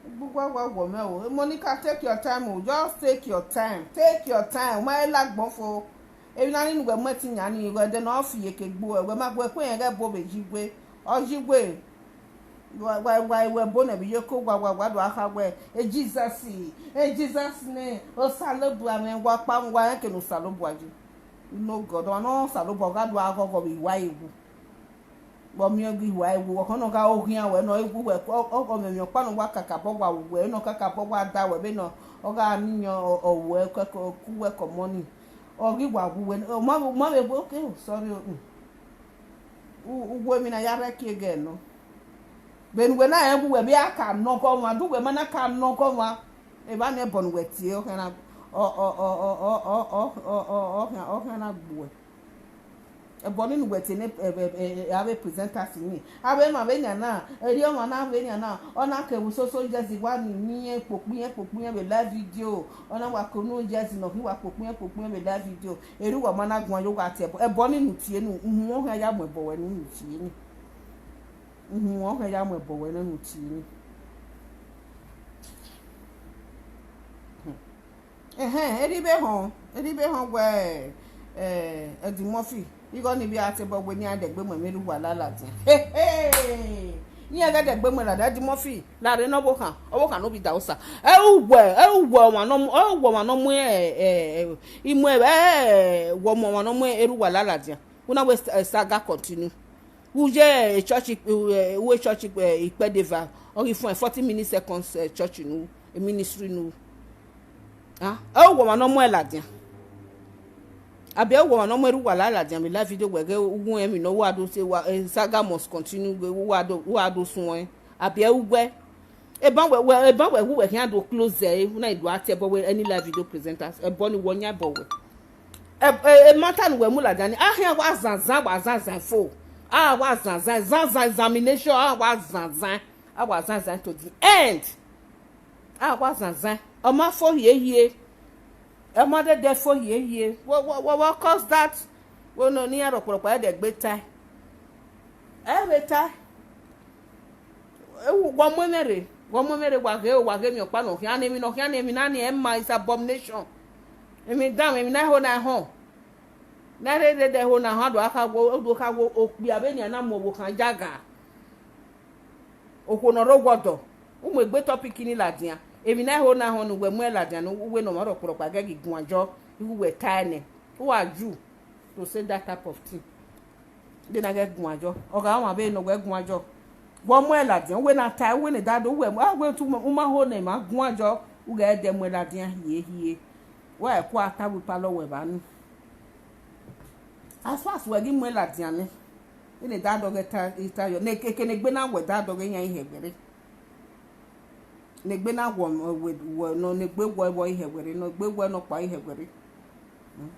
Ugbugba wa wọ mẹ o. Monica, take your time o. Just take your time. Take your time. U ma he la agbọn fo. Emwi na ni ne uwẹ mu ẹtin yan ni, wẹ ẹdẹ ne ọ fi iyeke gbe uẹ, wẹ ma gu ẹkun rẹn ghẹ bo vbe yi iwe. Ọ yi iwe. Wa, wa, wa, wẹ bo nẹ vbe iyeke, wa, wa, wa do a kha wẹ, "E Jesus, e Jesus name, Osanobua mwẹ, wa kpa, wa rẹn ke ne Osanobua yi." You know God, ọmwa ne Osanobua gha do a ghọghọ vbe iwa ewu. Vbe ọ miẹn ghi wa wu, ọkhọ ne ọ gha oghian wẹ nọ, wu wẹ, ọ, ọ, ọ mwẹ emwi ọkpa ne ọ wa kakabọ wa wu wẹ, ne ọ kakabọ wa da wẹ, vbene ọ gha ni yan ọ, ọ wu wẹ, ke, ke, ke uwẹ kọ mọ ni. Ọ ghi wa wu wẹ, ọ ma, ọ ma vbe wẹ, okay, oh, sorry, oh, mm. U, u wu emwi na ya rre ẹki ẹghẹ nọ. Vbene uwẹ na rẹn wu wẹ, vbe a ka nọ ọghe ọmwa, de uwẹ ma na ka nọ ọghe ọmwa, evba ni ẹbọ ne uwẹ tie, ọ khian na, ọ, ọ, ọ, ọ, ọ, ọ, ọ, ọ, ọ, ọ khian, ọ khian na gbe uwẹ. Ẹbọ ni ne uwẹ tie ne, ẹ, ẹ, ẹ, ẹ, avbe presenters ni. Avbe emwa vbenian na, erriọ ọmwa na vbenian na, ọ na ke vbe social jersey wa ni, ni kpokpo irẹn, kpokpo irẹn vbe live video. Ọ na wa ke unu jersey ne ọ khin wa kpokpo irẹn, kpokpo irẹn vbe live video. Erriọ uwa ma na guan yo gha tie ẹbọ. Ẹbọ ni ne u tie ni, uhunmwu ọ khian ya mu ẹbọ wẹ ne u tie ni. Uhunmwu ọ khian ya mu ẹbọ wẹ ne u tie ni. Hmm. Ẹhẹn, erriọ ibe họn, erriọ ibe họn wẹ, eh, Eddie Murphy, igho ni vbe a te bọ wẹ ne iran dẹgbe mu ẹmwẹ erha uwa la ladian. Hehe! Iran ghẹ dẹgbe mu ladian, Eddie Murphy, la rre ne ọvbokhan, ọvbokhan ne Obidaosa. Ẹ u wẹ, ẹ u wẹ ọmwa ne ọ mu, ẹ u wẹ ọmwa ne ọ mu, ẹ, ẹ, ẹ, imu ẹvbo, ẹ, wẹ ọmwa ne ọ mu erha uwa la ladian. Una we, eh, saga continue. Vbe u ye church, eh, u ye church, eh, Ikpẹdeva, ọ ghi fun forty minutes seconds, eh, church nu, eh, ministry nu. Ah, ẹ u wẹ ọmwa ne ọ mu ẹn ladian. Abi ẹ u wẹ ọmwa ne ọ mu erha uwa la ladian vbe live video wẹ ghe uwu emwi ne ọ wa do se wa, eh, saga must continue, u wa do, u wa do suẹn. Abi ẹ u wẹ, eban wẹ, wẹ, eban wẹ, wẹ khian do close ẹre, u na do a tie ẹbọ wẹ any live video presenters, ẹbọ ni wẹ ọ yan ẹbọ wẹ. E, e, e matter ne uwẹ mu ladian ni, a khian wa zanzan, wa zanzan fo. A wa zanzan, zanzan examination, a wa zanzan, a wa zanzan to the end. A wa zanzan. Ọ ma fo hiehie. Ọ ma dẹdẹ fo hiehie. What, what, what, what caused that? Wẹ nọ ne iran rhọkpọrhọkpa ẹdẹ gbe tae. Ẹ vbe tae. Ewu, wa mu ẹmwẹ rre, wa mu ẹmwẹ rre, wa ghe, wa ghe emwi ọkpa ne ọ khian, emwi ne ọ khian, emwi na ni, ẹ ma, is abomination. Emwi dan, emwi na ho na họn. Ne a rhe rre dẹ ho na họn, a do a kha wo, a do kha wo okpia vbenian na mu ọvbokhan yaga. Okhuo ne ọ rre owa ọdọ, u mu egbe topic ni ladian. Emwi na ho na họn ne uwẹ mu ẹn ladian, ne uwẹ ne ọmwa rhọkpọrhọkpa ghẹ ghi guan yọ, ighe uwẹ tae nẹ. Who are you to say that type of thing? De na ghẹ guan yọ, ọ gha ọmwa vbe ne ọ wẹ guan yọ. Wẹ ọ mu ẹn ladian, uwẹ na tae, uwẹ ne dado, uwẹ, a wẹ tu u ma ho ne emwa guan yọ, u ghẹ dẹ mu ẹn ladian hiehie. Wẹ ẹ kua ta wẹ ipalọ wẹ evba ni. As far as wẹ ghi mu ẹn ladian nẹ, vbene da dọghe ta, ta yọ, ne eke ne egbe na wẹ da dọghe yan ihẹwẹ rre. Ne egbe na wọ, wẹ, wẹ, nọ, ne egbe wọ, wọ ihẹwẹ rre, ne egbe wẹ nọkpa ihẹwẹ rre. Hmm.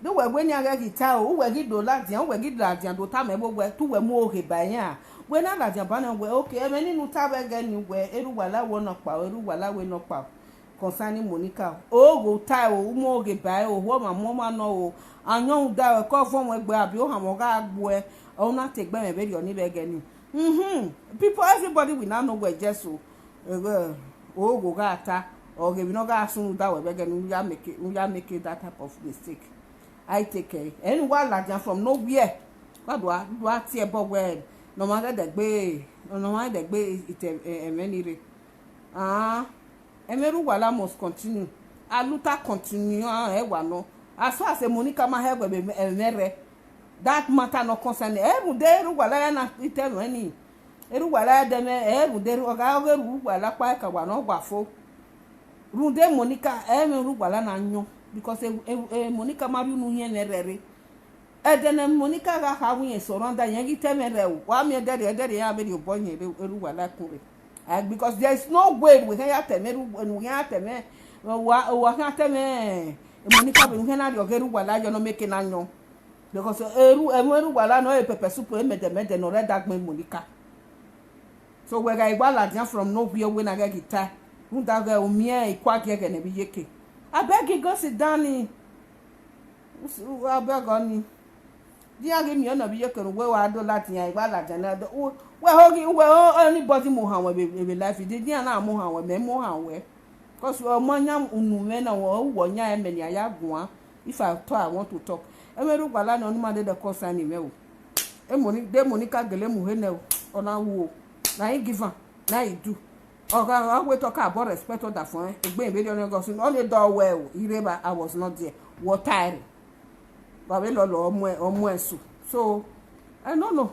De uwẹ wẹ ne iran ghẹ ghi ta o, uwẹ ghi do ladian, uwẹ ghi ladian do tama ẹvbo wẹ, te uwẹ mu oghe ba iran. Wẹ na ladian ba na wẹ, okay, ẹmwẹ ni ne u ta vbe ẹghẹ ni wẹ, erha uwa la wẹ nọkpa o, erha uwa la wẹ nọkpa o. Concerning Monica, o gho ta o, u mu oghe ba ẹre, ohu ọmwa mu ọmwa nọ o, ayọn u da ẹre, ke ọ vuọn wẹ gbe, abi ohanmwẹ ọ gha gbuẹ, ọ na te egbe mwẹ vberriọ ni vbe ẹghẹ ni. Mhm. People, everybody will now know wẹ Jesu, eh, o gho gha ta, ọ ghe emwi ne ọ gha sunu da wẹ vbe ẹghẹ ne u ya make, u ya make that type of mistake. I take care. Ẹni wa ladian from nowhere. Wa do a, do a tie ẹbọ wẹ, Ne ọ ma ghẹ dẹgbe, ne ọ ma ghẹ dẹgbe ite ẹmwẹ ni rre. Ah, ẹmwẹ Erhughuala must continue. Aluta continue, ah, ẹ wa nọ. As far as Monica ma hẹ wẹ vbe ẹmwẹ rẹ, that matter no concern. Ẹ rhunmwuda Erhughuala ya na ite ẹmwẹ ni. Erhughuala ya dẹ ẹmwẹ, ẹ rhunmwuda Erhu-, ọ gha ọghe Erhughuala kpa ẹka wa nọ wa fo. Rhunmwuda Monica, ẹ mwẹ Erhughuala na yọn, because e, e, e, Monica ma rhie unu hin ẹmwẹ rẹ rre. Ẹdẹ ne Monica gha kha wẹ irẹn surrender, irẹn ghi te ẹmwẹ rẹ o. Wa miẹn ẹdẹrriọ, ẹdẹrriọ iran vbe rhie obọ yin Erhughuala ẹkun rre. Ah, because there is no way ne uwẹ khian ya ta ẹmwẹ Erhu-, ne uwẹ khian ya ta ẹmwẹ, wa, wa khian ta ẹmwẹ, eh, Monica vbe ne uwẹ khian na rhie ọghe Erhughuala yọ ne ọ miẹn eke na yọn. Because Erhu-, ẹmwẹ Erhughuala nọ, e pepper soup, e mẹdẹmẹdẹ ne ọ rre ẹdagbọn Monica. So wẹ gha wa ladian from nowhere, wẹ na ghẹ ghi ta, rhunmwuda ghẹ u miẹn ikua giẹghẹ ne vbe iyeke. Abeg, go sit down ni. Abeg, ọni. Di iran ghi miẹn ọnọ vbe iyeke ne uwẹ wa do ladian, wa ladian na do. Wẹ ho ghi, wẹ ho anybody mu ohan wẹ vbe, vbe live video, iran na mu ohan wẹ, mẹ mu ohan wẹ. Because ọmọ yan unu mwẹ na, wẹ, uwẹ yan ẹmwẹ ne a ya guan. If I talk, I want to talk. Ẹmwẹ Erhughuala nọ, ọni ma dede concern mwẹ o. Emoni, de Monica gele mu he nẹ o, ọ na wu o. Na i give am, na i do. Ọ gha, ọ gha wẹ te ọ ka bọ respect ọdafẹn, egbe vberriọ ne ọ gọ sunu, ọ ni dọ wẹ o, I rre evba, I was not there. Wẹ ọ tae rre. Wa vbe lọlọ, ọ mu ẹ, ọ mu ẹ so. So, I don't know.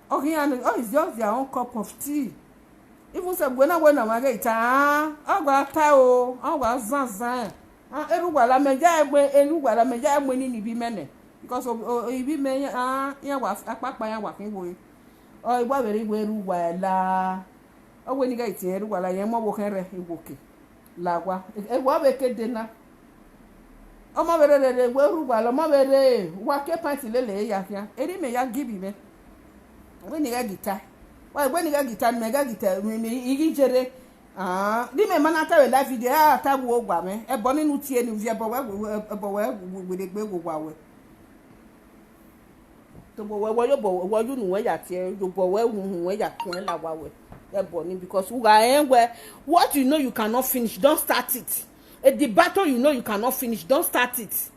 Ọ ghi yan, oh, it's just their own cup of tea. Even sẹ wẹ na wẹ ne ọmwa ghẹ ta, ah, ọ wa ta o, ọ wa zan zan. Ah, Erhughuala, mẹ ya egbe, Erhughuala, mẹ ya egbe ni ni bi mẹ nẹ. Because o, o, ibi mẹ, ah, iran wa, akpakpa iran wa khin wo. Ọ, I wa vbe rre iwe Erhughuala. Ọ wẹ ne I ghẹ tie Erhughuala, irẹn mu ọvbokhan rẹ iwoke la owa. Ẹwa vbe ke de na. Ọ ma vbe rre rere iwe Erhughuala, ọ ma vbe rre, wa ke pint lele ya khian. Erriọ imẹ ya give mwẹ. Wẹ ne I ghẹ gita. Wa wẹ ne I ghẹ gita, ne imẹ ghẹ gita, mẹ, mẹ, I ghi jere. Ah, ne imẹ ma na ta vbe live video, a ta vbe owa mwẹ. Ẹbọ ni ne u tie ni, u viọ ẹbọ wẹ, ẹbọ wẹ, wẹ, wẹ, wẹ, wẹ, wẹ, wẹ, wẹ, wẹ, wẹ. Tobọ wẹ, wẹ ye obọ, wẹ ye unu wẹ ya tie, ye obọ wẹ, uhunmwu wẹ ya kuẹn la owa wẹ. Ẹbọ ni, because u gha rẹn wẹ, what you know you cannot finish, don't start it. Eh, the battle you know you cannot finish, don't start it.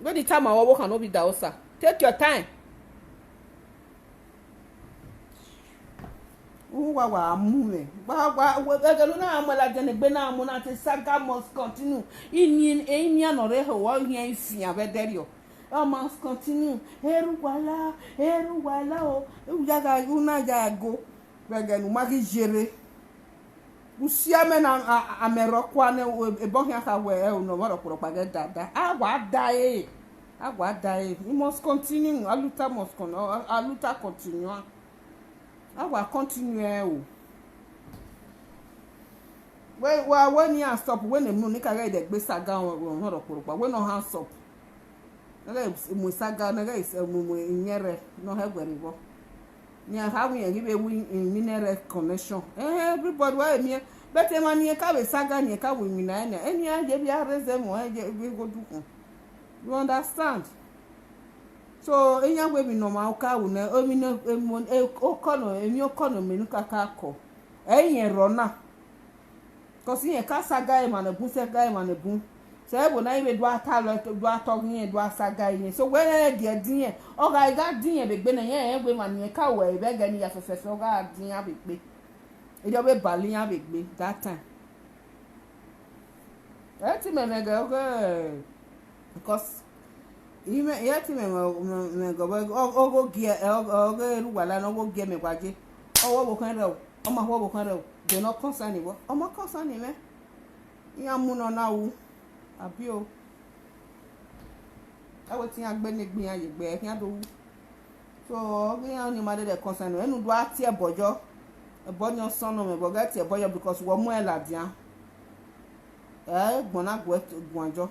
When the time our work cannot be da osa, take your time. Uwa wa mu mwẹ. Wa, wa, wa, ẹghẹ ne u na mu ladian ne egbe na mu na te, saga must continue. Ini, ini a nọ rre ho, ọ hiẹn ifian vbe ẹdẹrriọ. Ọ must continue. Erhughuala, Erhughuala o. U ya gha, u na ya go. Vbe ẹghẹ ne u ma ghi yerre. U si amẹ na, a, a, amẹ rhọkua nẹ, ebọ khian kha wẹ, ẹ, unu ọmwa rhọkpọrhọkpa ghẹ da, da. A wa da ẹre. A wa da ẹre. He must continue. Aluta must con-, a, Aluta continue. A wa continue ẹre o. Wẹ, wa wẹ ne iran stop, wẹ ne Monica ghẹ dẹ gbe saga ọmwa rhọkpọrhọkpa, wẹ ne ọ han stop. Ne ghẹ mu saga, ne ghẹ mu, mu iyẹn rẹ, ne ọ hẹ wẹ rre vbọ. Iran kha wẹ irẹn ghi vbe ru mineral connection. Eh, everybody wa miẹn, but emwa ne irẹn ka vbe saga, ne irẹn ka ru iwinna ẹre nia, eni iran ye vbe a raise ẹmwẹ, ẹ ye vbe igho dukhun. You understand? So, iran wẹ emwi ne ọmwa ka ru nẹ, emwi ne, emwi, e, okọ nọ, emwi okọ nọ, emwi ne u ka ka kọ. Ẹ i rẹn rrọọ na. Cause irẹn ka saga emwa ne bun, saga emwa ne bun. So, ẹvbo na i vbe do a ta lọ, do a tọghe irẹn, do a saga irẹn. So, wẹ rẹn rẹn gie ẹdẹ irẹn, ọ gha gha di irẹn vbe egbe ne irẹn rẹn wẹ emwa ne irẹn ka wẹ vbe ẹghẹ ne ya fẹfẹfẹ, ọ gha di iran vbe egbe. Erriọ vbe bali iran vbe egbe that time. Ẹ te mẹ mwẹ gẹ ọghe, because imẹ, ẹ te mẹ mwẹ, mwẹ, mwẹ gẹ ọghe, ọ, ọghe ogie, ẹ, ọghe, ọghe Erhughuala ne ọghe ogie mẹ wa ye. Ọ wẹ ọvbokhan rẹ o, ọ ma wẹ ọvbokhan rẹ o, de ne ọ concern wẹ, ọ ma concern mwẹ. Iran mu ne ọ na ru, abi o. Ẹ wẹ te iran gbe ne egbe iran ye egbe, ẹ khian do ru. So, ọ ghi iran ni ma dede concern, ẹnu do a tie ẹbọ yọ. Ẹbọ ni ọ sọn nọ mwẹ, but ghẹ tie ẹbọ yọ because wẹ mu ẹn ladian. Ẹ, ẹgbọn na guẹ guan yọ.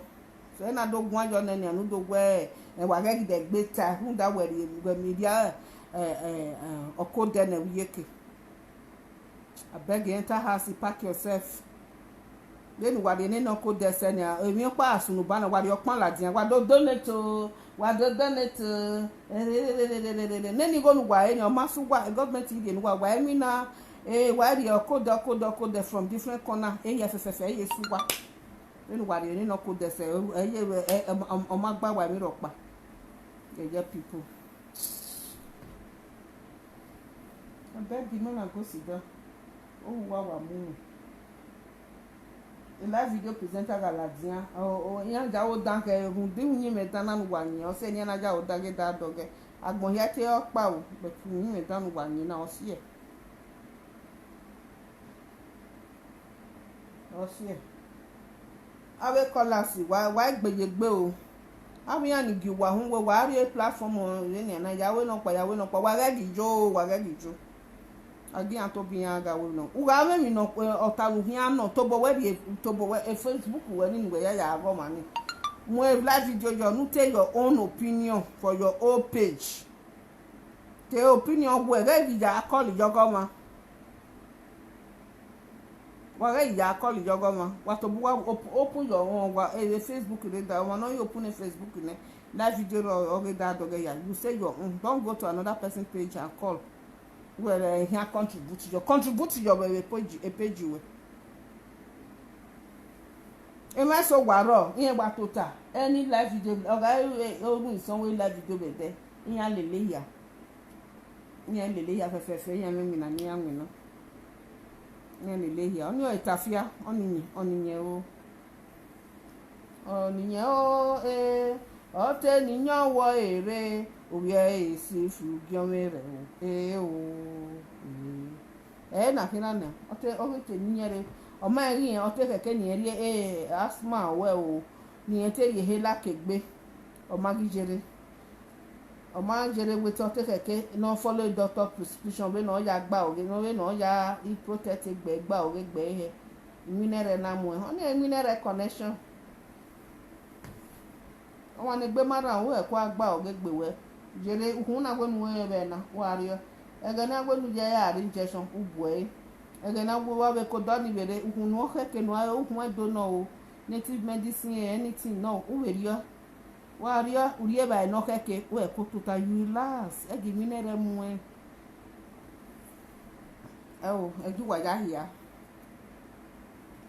So, ẹ na do guan yọ nẹ nian, ne u do wẹ, ẹ, wa ghẹ ghi dẹ gbe ta, rhunmwuda wẹ rhie, wẹ miẹn dia, ẹ, ẹ, ẹ, ọkọ odẹ ne vbe iyeke. Abeg, you enter house, you pack yourself. Vbene uwa rhie nene ọkọ odẹ sẹ nia, emwi ọkpa a sunu ba na, wa rhie ọkpan ladian, wa do donate o, wa do donate o. Nene igho ne uwa re nia, ọ ma sẹ uwa, government rhie ne uwa, wa i winna, eh, wa rhie ọkọ odẹ, ọkọ odẹ, ọkọ odẹ from different corner, ehia fẹfẹfẹ, eye sẹ uwa. Vbene uwa rhie nene ọkọ odẹ sẹ, ẹ, ẹ, ẹ, ẹ, ọ ma gba wa emwi rhọkpa. Yẹyẹ people. Abeg, no na go sit down. Owa wa mu mwẹ. A live video presenter gha ladian. Ọ, ọ, iran ya wo dan ghẹ rhunmwuda uyinmwẹ dan na ne uwa yin, ọ sẹ ne iran na ya wo dan ghe da dọghe. Agbọn hia te ọ kpa o, but uyinmwẹ dan ne uwa yin na, ọ siẹ. Ọ siẹ. Avbe callers, wa, wa gbe ye egbe o. Avbe iran ni gie uwa uhunmwu, wa rrie platform vbenian na, ya wẹ nọkpa, ya wẹ nọkpa, wa ghẹ ghi yo, wa ghẹ ghi yo. A gi iran tobọ iran gha wẹ nọ. U gha mwẹ emwi nọ, ọ ta vbe khian nọ, tobọ wẹ rhie, tobọ wẹ, e Facebook wẹ ni, ne uwẹ ya ya ghe ọmwa ni. Mu e live video yọ, ne u te your own opinion for your own page. Te opinion wẹ ghẹ ghi ya call yọghọ ọmwa. Wa ghẹ ya call yọghọ ọmwa. Wa tobọ uwa op-, open your own, wa, eh, Facebook rre da, ọmwa ne ọ ya open Facebook nẹ, live video rọ, ọ ghe da dọghe ya. You say your own. Don't go to another person page and call. Wẹ rẹ khian contribute yọ, contribute yọ vbe page, e page wẹ. Emwa eso wa rrọọ, iran wa tota. Any live video, ọ gha ru isọn wẹ live video vbe ẹdẹ, iran lele hia. Iran lele hia fẹfẹfẹ, iran mwẹ emwi na ne iran winna. Iran lele hia. Ọnii ọre Tafia, ọnii, ọnii yẹn o. Ọnii yẹn o, eh, ọ te ne iyẹn ọwọ ere, ovbi ẹre si fi ugiọnmwẹ rẹ o, eh o, eh. Ẹ na khin na nian, ọ te, ọ ghi te ne iyẹn rre, ọ ma rẹn ghi rẹn, ọ te khẹke ne irẹn rrie, eh, asthma wẹ o, ne irẹn te rhie ehe la ke egbe, ọ ma ghi ye rre. Ọ ma ye rre wẹ te ọ te khẹke ne ọ follow doctor prescription vbene ọ ya gba oghe, ne ọ vbene ọ ya protect egbe gba oghe egbe hẹ. Iwinna ẹre na muẹn, ọnii iwinna ẹre connection. Ọmwa ne egbe ma rran, u hẹ kua gba oghe egbe wẹ. Ye rre ukhunmwu na wẹ ne u rẹn vbe na, wa rriọ. Ẹghẹ ne a wẹ ne u ye ẹre a rre injection, u bu ẹre. Ẹghẹ ne a wẹ wa vbe ke odọ ni vbe rre, ukhunmwu ne ọ khẹke ne uwa rre, ukhunmwu ẹdo nọ o, native medicine, anything nọ, u vbe rriọ. Wa rriọ, u rri evbare ne ọ khẹke, u hẹ kua tota, you relax, ẹ gi iwinna ẹre muẹn. Ẹo, ẹ gi uwa ya hia.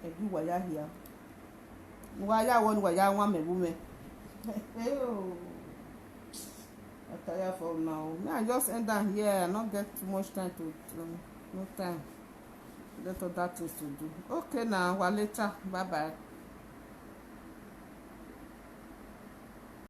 Ẹ gi uwa ya hia. Ne uwa ya wọ, ne uwa ya wan mẹ vbe mwẹ. Ẹo. I tire for now. Me, I just end down here. I no get too much time to, um, no time. Get other things to do. Okay now, wa later. Bye bye.